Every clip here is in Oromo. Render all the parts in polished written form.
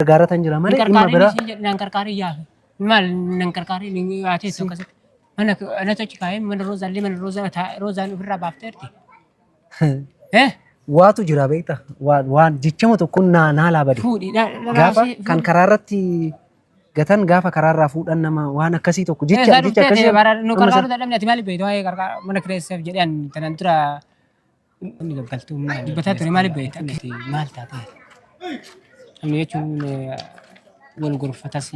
Gargaaratan jira malee dhimma biraa. Nan qarqaarin yaafe. Maal nan qarqaarin ati akkasitti. Mana anatu achi kaa'ee mana roozaallee mana roozaan ofirraa baafteerti. Eh? Waatu jira beekta. Waan jechama tokko naa naa laabade. Fuudhi. Gaafa kan karaa irratti gatan gaafa karaarraa fuudhan nama waan akkasii tokko jecha jecha akkasii. Nu qarqaaruu dadhabne ati maaliif beekta waa'ee qarqaar mana kireesseef jedhee tanan dura Inni gaggaltuu dubbataa ture maaliif beekta akkati maal taate? Namni jechuun wal gorfatas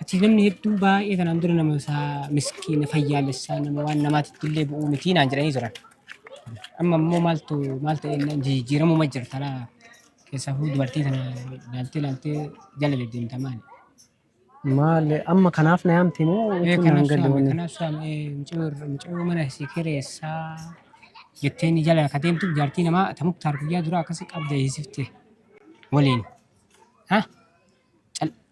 ati namni hedduu baay'ee kanaan dura nama isaa miskiina fayyaalessaa nama waan namaatitti illee bu'uu mitii naan jedhanii turan. Amma immoo maaltu maal ta'e jijjiiramuma jirta laa keessaafuu dubartii tana ilaaltee ilaaltee jala deddeemta maali? Maal amma kanaaf na yaamte moo jechuun naan Kanaaf galle saame wanni. kanaaf saame mucayyoo mana si kireessaa jettee ni jala ka deemtuuf jaartii namaa ta muktaar guyyaa duraa akkasi qabda hiisifte waliin. Ha?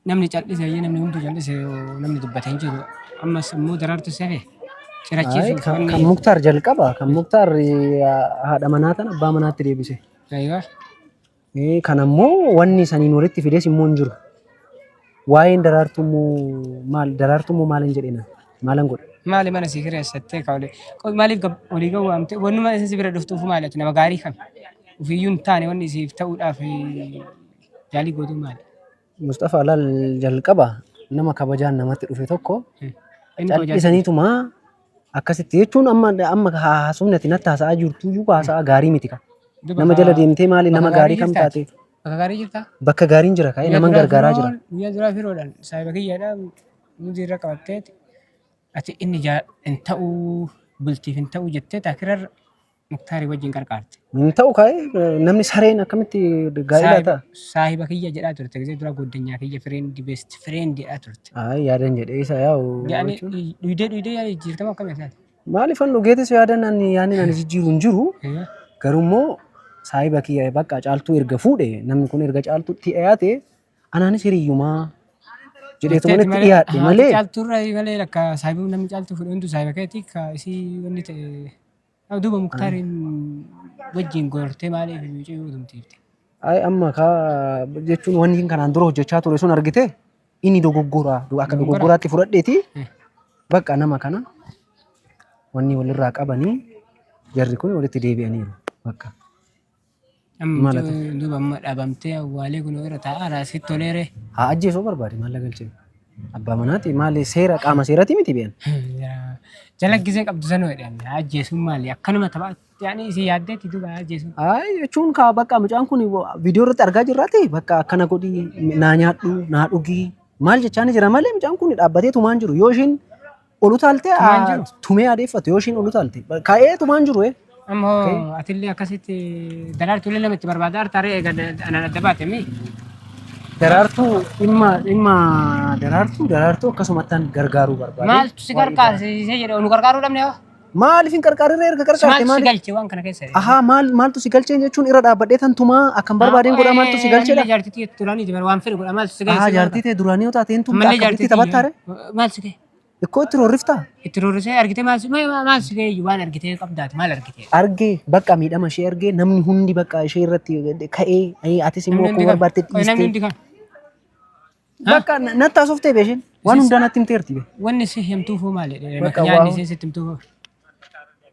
Namni cal'ise iyyee namni hunduu cal'ise namni dubbate hin jiru. Ammas immoo daraartu sefe Ayi cirachiisuuf kan wanni. kan Muktaar jalqaba kan Muktaar haadha manaa tan abbaa manaatti deebise. Aywa. Kan ammoo wanni saniin walitti fides immoo hin jiru. Waa'een daraartuu immoo maal daraartuu immoo maalan jedhina maalan godhe. Maali mana sii kireessattee ka olii qoy maaliif olii gad waamte wannuma isin si bira dhuftuuf maali ati nama gaarii kami ofiiyyuu hin taane wanni siif ta'uudhaaf yaalii gootuu maali? Musxafaa laal jalqaba nama kabajaan namatti dhufe tokko Inni kabajaan cal'isaniituma akkasitti jechuun amma amma haasofni ati natti haasa'aa jirtu iyyuu haasa'aa gaarii miti ka. Duba Nama jala deemtee maali bakka nama gaarii gaarii kam jirta taate ati? Bakka gaarii jirta? bakka gaariin jira ka'ee Guyyaa naman duraa gargaaraa jira. firoon guyyaa duraa firoodhaan saahiba kiyyaadha muzii irra qabattee ati inni hin ta'uu bultiif hin ta'uu jettee taakirarra Muktaarii wajjin qarqaarte. Hin ta'u kaa'ee namni sareen akkamitti gaa'ela ta'a? Saahiba kiyya jedhaa turte gisee dura goddanyaa kiyya friend best friend jedhaa turte. Ayi yaadan jedhee isa yaa'u. Yaani dhuydee dhuydee yaani jijjiirtama akkam isaati. Maaliif an dhugeetis yaadan ani yaani ani jijjiiru hin jiru. Garuu immoo saahiba kiyya bakka caaltuu erga fuudhe namni kun erga caaltuutti dhiyaate anaanis hiriyyumaa jedheetuma itti dhiyaadhe malee. Caaltuurra malee lakka saahibni namni caaltuu fuudhe hunduu saahiba keeti ka isii wanni ta'e. Duuba Muktaariin wajjin gortee maaliif mucayyoo tumtiifte? Ay amma kaa jechuun wanni inni kanaan dura hojjechaa ture sun argite inni dogoggora akka Dogoggora? dogoggoraatti fudhadheeti bakka nama kana wanni walirraa qabanii jarri kun walitti deebi'aniiru bakka. Amma Maal ati? mucayyoo duuba amma dhabamtee awwaalee kun irra taa'aa raasitti toleere. Haa ajjeesuu barbaade maal galchee? Abbaa manaati maali seera qaama seerati miti beekan. Jala gisee qabdu sanoo jedhan ajjeesuun maali akkanuma tapha yaani isii yaaddeetti duuba ajjeesuun. Ayi jechuun kaa bakka mucaan kun viidiyoo irratti argaa jirraati bakka akkana godhi naa nyaadhu naa dhugi maal jechaa ni jira malee mucaan kun dhaabbatee tumaan jiru yoo ishiin ol utaalte Tumaan jiru. tumee adeeffatu yoo ishiin ol utaalte ka'ee tumaan jiru. Amma hoo atillee akkasitti daraartuullee nama itti barbaada artaaree eega anaan adda baate mi? Daraartuu dhimma dhimma daraartuu daraartuu akkasumattan gargaaruu barbaade. Maaltu si gargaarsiisee jedhe nu gargaaruu dhabne hoo? Maaliif hin qarqaarre erga qarqaarte Maaltu si maaliif? galche waan kana keessa? Ahaa maal maaltu si galcheen jechuun irra dhaabbadhee tan tumaa akkan barbaadeen godhaa maaltu si galcheedha? Jaartii tiyya duraanii waan fedhe godha maaltu si galche? Ahaa jaartii tee duraanii yoo taate hin tumta Ammallee akkamitti jaartii taphattaare? Maal si ga'e? Ikkoo itti roorriftaa? Itti roorrisee argitee maal si maal si ga'e waan argitee qabdaati maal argitee? Argee bakka miidhama ishee argee namni hundi bakka ishee irratti ka'ee "Ayii, atis immoo Namni hundi akkuma kam? barbaadde Qoy, Namni dhiistee. hundi kam? Bakka natti haasoftee bee isheen waan hundaa natti himteerti bee. Wanni si himtuufuu maali? Bakka Nyaanni waa- isheen sitti himtuufuu.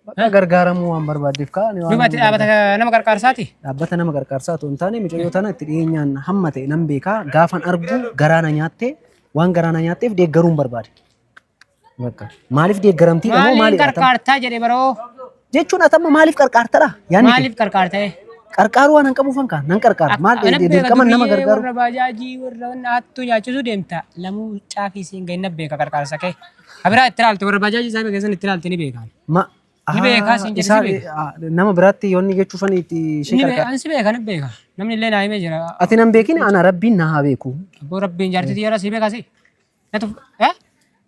Bakka gargaaramuu waan barbaaddeef kaa'ani waan Duuba ati dhaabata nama qarqaarsaati? dhaabbata nama gargaarsaa otoo hin taane mucayyoo tana itti dhiyeenyaan hamma ta'e nan beekaa gaafan argu garaa na nyaattee waan garaa na nyaatteef deeggaruun barbaade. Bakka maaliif deeggaramtii dha moo Maaliin maalidha? Atam? qarqaartaa jedhe baroo? Jechuun atamma maaliif qarqaartadha? Yaanni kee Maaliif qarqaartee? qarqaaruu waan hin qabuufan kaa nan qarqaara. Maal Ana beeka dirqama nama duriyyee gargaaru? warra baajaajii warra wanna hattuu nyaachisuu deemta. Lamuu caafii siin gahin na beeka qarqaarsa kee. Kabiraa itti ilaalte warra baajaajii isaa keessan itti ilaalte ni beekaan. Ma Ni beekaa siin jedhe si isaa beeka. nama biraatti yoonni jechuufan itti ishee Ni beeka qarqaara. ani si beeka ni beeka. Namni illee naa himee jira. Ati nan beekin ana rabbiin na haa beeku. Abboo rabbiin jaartii xiyyaara si beeka si. Natu eh?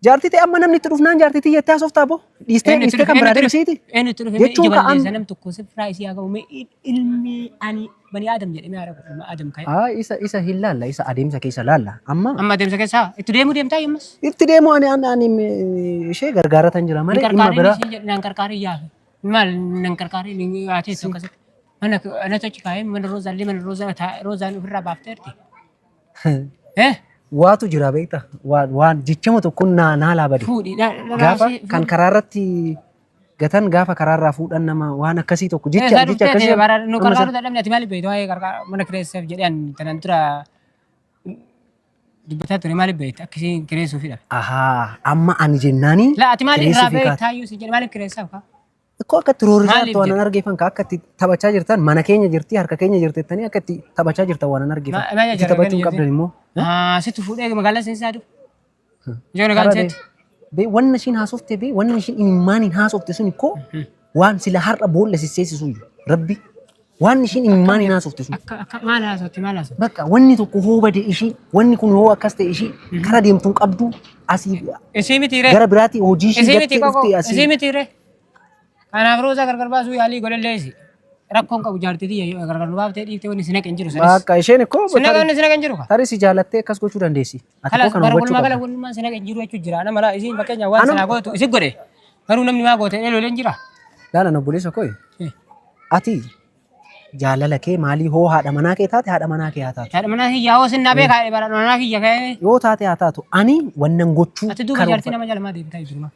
Jaartii ta'e amma namni itti dhufnaan jaartii tiyya itti haasoftaa boo. Dhiistee Eenyu itti dhiistee dhufe? kan biraa Eenyu itti deemsiiti. dhufe? Eenyu itti dhufe? Jechuun Ija ka balleessa nam tokko sifraa isii haa ga'u mee ilmi ani bani Aadam jedhee mee haadha ilma Aadam ka'e. Haa isa isa hin laalla isa adeemsa keessa laalla. Amma Amma adeemsa keessaa itti deemuu deemtaa yommus. itti deemu ani ani ani ishee gargaaratan jira Hin malee dhimma qarqaarin biraa. ishee jedhe naan qarqaarin yaafe. Maal nan qarqaarin haatee akkasitti. Mana anatu achi kaa'ee mana roozaallee mana roozaa roozaan ofirraa baafteerti. Eh? Waatu jira beektaa? Waan jechama tokko naa laabade. Fuudhi. Gaafa kan karaa irratti gatan gaafa karaarraa fuudhan nama waan akkasii tokko jecha jecha akkasii. Nu qarqaaru dadhabne ati maaliif beekta waa'ee qarqaar mana kireesseef jedhee ani tanan dura dubbataa ture maaliif beekta akkasiin kireessuuf hidhame. Ahaa amma ani jennaanii. Laa ati maaliif irraa kireessuuf hiikaati. beektaa iyyuu si jedhe maaliif kireessaaf kaa? Ikkoo akka itti roorrisaa Maaliif jirtu waan an jedhe? argeeffan ka akka itti taphachaa jirtan mana keenya jirti harka keenya jirti jettanii akka itti taphachaa jirtan waan an argeeffan. Maal Itti taphachuu hin qabdan immoo. Situ fuudhee magaalaa seensaa dhufu. Ijoo nagaan Karaa seetti. Bee wanna ishiin haasofte bee wanna ishiin imimmaaniin haasofte sun ikkoo waan sila har'a boolla sisseessisu iyyuu rabbi waan ishiin imimmaaniin haasofte sun. Akka akka maal haasofte maal haasofte? Bakka wanni tokko hoo bade ishii wanni kun hoo akkas ta'e ishii kara deemtuun qabdu asii Isii miti ree. gara biraatii hojii ishii Isii miti gattee qoqoo. dhufte asii. Isii miti ree. Kanaaf roozaa gargar baasuu yaalii godhallee isi. Rakkoon qabu jaartii tiyya gargar nu baaftee dhiiftee wanni si naqe hin jiru sanis. Bakka isheen ikkoo Si naqe wanni si naqe hin jiru ka. tarii si jaalattee akkas gochuu dandeessi. Ati koo Kalaas kana bara hubachuu walumaa gala qabda. walummaan si naqe hin jiru jechuun jira. Nama laa isiin fakkeenya waan sanaa gootu isin godhe. Garuu namni maa goote dheelolee hin jira. Laalan obboleessa koo ati jaalala kee maalii hoo haadha manaa kee taate haadha manaa kee haa taatu. Haadha manaa kiyya hoo sinnaa beekaa bara manaa kiyya ka'ee. Yoo taate haa taatu ani wannan gochuu Ati duuba jaartii karoorfadha. nama jala maa deemtaa jirma.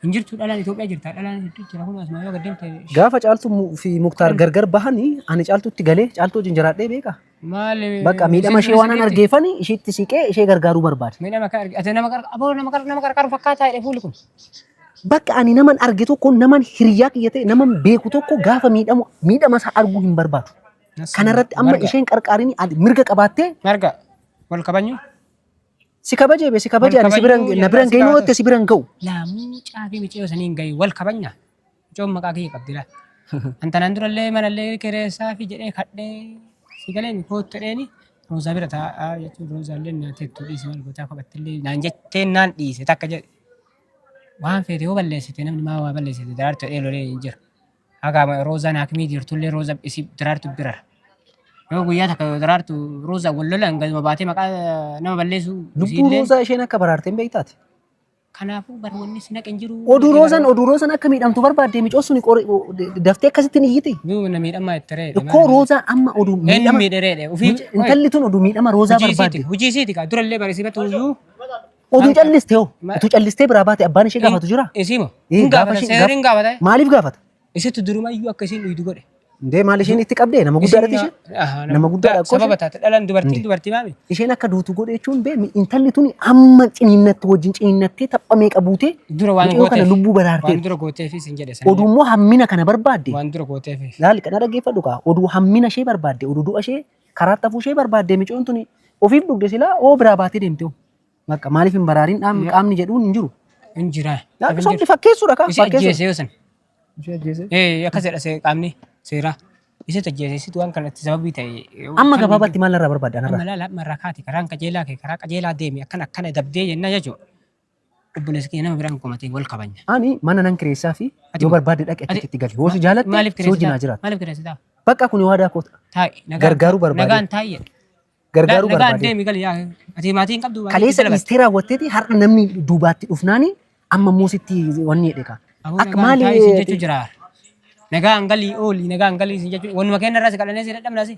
Hin jirtu dhalaan Itoophiyaa jirta dhalaan hedduu jira kun asuma yoo gaddeemte. Gaafa Caaltuu fi Muktaar gargar bahanii ani Caaltuutti galee Caaltuu wajjin jiraadhee beekaa. Maal Bakka miidhama ishee waan an argeefani isheetti siqee ishee gargaaruu barbaade. Miidhama akka arge ati nama qarqaru aboo nama qarqaru nama qarqaru fakkaataa jedhe fuulli kun. Bakka ani naman arge tokko naman hiriyaa kiyya ta'e naman beeku tokko gaafa miidhamu miidhama isaa arguu hin barbaadu. Kanarratti amma isheen qarqaarini mirga qabaattee Marga wal kabanyu. si kabajee be si kabajee ani si biran na biran ga'inoo jettee si biran ga'u. Laamuu caafii miciyoo saniin gahi wal kabanya. Micoon maqaa kiyya qabdi laa. Antanaan durallee manallee kireessaa fi jedhee kadhee si galee koottu jedheeni Roozaa bira taa'aa jechuun Roozaallee naa teettu dhiisi maal gootaa kophattillee naan jettee naan dhiise takka jedhe. Waan feete yoo balleessite namni maa waa balleessite daraartu jedhee lolee hin jiru. Haga Roozaan haakimii jirtullee Rooza isii daraartu bira. Yoo guyyaa takka daraartu Roozaa wal lolan gaduma baatee maqaa nama balleessuu Lubbuu isiillee. Roozaa isheen akka baraarte hin beektaati. Kanaafuu bar wanni si naqe hin jiru. Oduu Roozaan oduu Roozaan akka miidhamtu barbaadde micoo suni daftee akkasitti hin iyyiti. Duuba na miidhamaa itti reedhe. Ikkoo Roozaan amma oduu Eenyu miidhama miidhe reedhe? Ofii intalli tun oduu miidhama Roozaa hojii isiiti. barbaadde. Hojii isiiti kaa durallee barisiifatu iyyuu. Oduu calliste hoo utuu callistee biraa baate abbaan ishee gaafatu jira. Isii moo? Eh, Hin gaafa gaafata. isheen- Seerri hin gaafata. Maaliif gaafata? Isitti durumayyuu akka isiin dhuydu godhe. Indee maal isheen itti qabdee nama guddaadha isheen? Aha, Nama guddaadha akkoo Sababa taate dhalaan dubartiin dubartii maami? Isheen akka duutu godhe jechuun bee intalli tuni amma ciniinnatti wajjin ciniinnattee tapha meeqa buutee Dura waan mucayyoo kana gooteef. lubbuu baraartee Waan dura gooteefis hin jedhe sana. oduu immoo hammina kana barbaadde Waan dura gooteefis. laali kana dhaggeeffadhu kaa oduu hammina ishee barbaadde oduu du'a ishee karaa xafuu ishee barbaadde micoon tuni ofiif dhugde silaa oo biraa baatee deemte hoo. Bakka maaliif hin baraarin qaamni jedhuun hin jiru. Hin jira. Sobni fakkeessuudha kaa Isi fakkeessuudha. ajjeese yoo san. Ishee ajjeese. Eh akkas jedha qaamni seeraa. Isitu ajjeese isitu waan kanatti sababii ta'e. Amma gabaabatti maal irraa barbaadda Amma anarraa? laala amma irraa kaati karaan qajeelaa kee karaa qajeelaa deemi akkana akkana dabdee jenna jechuudha. Obboleessi kee nama biraan komatee wal kabanya. Ani mana nan kireessaa fi Ati- yoo barbaadde dhaqe ati- achitti gali. Hoo si jaalatte Maaliif si wajjin haa kireessitaa? jiraatu. Maaliif kireessitaa? Bakka kuni waadaa koota. Taa'i. Nagaan Gargaaruu barbaade. Nagaan taa'i jedhe. Gargaaruu Nagaan barbaade. deemi gali yaa. Ati maatii hin qabdu. maatii Kaleessa itti dalagatti. dhiistee raawwatteeti har'a namni duubaatti dhufnaani amma immoo sitti wanni jedhe kaa. Aboo Akka nagaan maali taa'i sin jechuu jira. Nagaan galii ooli nagaan galii sin jechuu wanuma keenya irraa si kadhannee si dadhabna si.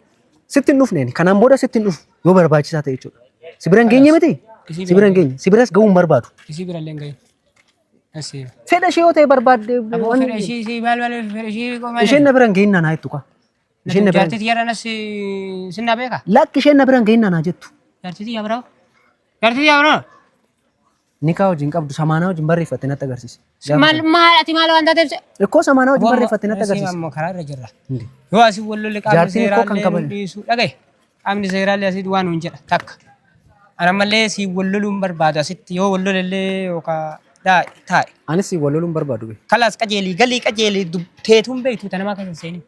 Sitti hin dhufneen kanaan booda sitti hin dhufu yoo barbaachisaa ta'e jechuudha. Si bira hin geenye miti? Isii Si bira hin geenye. Si biras ga'uu hin barbaadu. Isii bira illee hin gahin. Asii. Fedha ishee yoo ta'e barbaadde Aboo wanni- fedha ishii ishii maal maal fedha ishii maal. isheen na bira hin geenye naa jettu kaa. Isheen na bira Jaartii tiyya irra sinna beeka. Lakki isheen na bira hin geenye naa jettu. Jaartii tiyya biraa. Jaartii tiyya biraa. Nikaa wajjin qabdu samaanaa wajjin barreeffatte natti agarsiisi. Maal maal ati maal waan taateef. Ikkoo samaanaa wajjin barreeffatte natti agarsiisi. Amma karaa irra jirra. Hindi. Yoo asii wal lolle qaamni Jaartiin ikkoo kan seeraallee nu kabaju. dhiisu dhagaye. Qaamni seeraallee asii waan nuun jedha takka. Ana mallee si wal loluun barbaadu asitti yoo wal lolellee yookaan taa'i. Anis si wal loluun barbaadu be. Kalaas qajeelii galii qajeelii teetuun beektu tanamaa keessa hin seenin.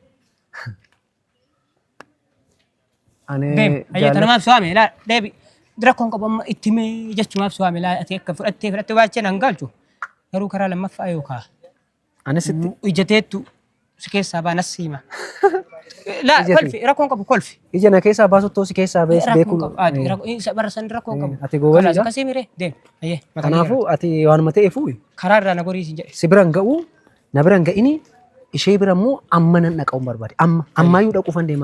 Ani Deemi. Ayyee tanamaaf su'aame laa deebi. Rakkoon qabu amma itti himee jechumaaf su'aame laa ati akka fudhattee fudhattee baachee nan galchu. Garuu karaa lammaffaa yookaan Anis sitti ija teettu si keessaa baa nas siima. Laa Ija kolfi rakkoon qabu kolfi. ija na keessaa baasuttoo si keessaa bees Rakkoon beekuu. qabu. Ati rakkoo bara san rakkoon qabu. Ati goowwan Kalaas ija. akkasii miree deemi. Ayyee mataa kee Kanaafuu ati waanuma ta'eefuu karaa irraa na gorii siin jedhe. si bira hin ga'u na bira hin ga'ini ishee bira immoo amma nan dhaqa'uun barbaade. Amma ammayyuu dhaquufan deemaa.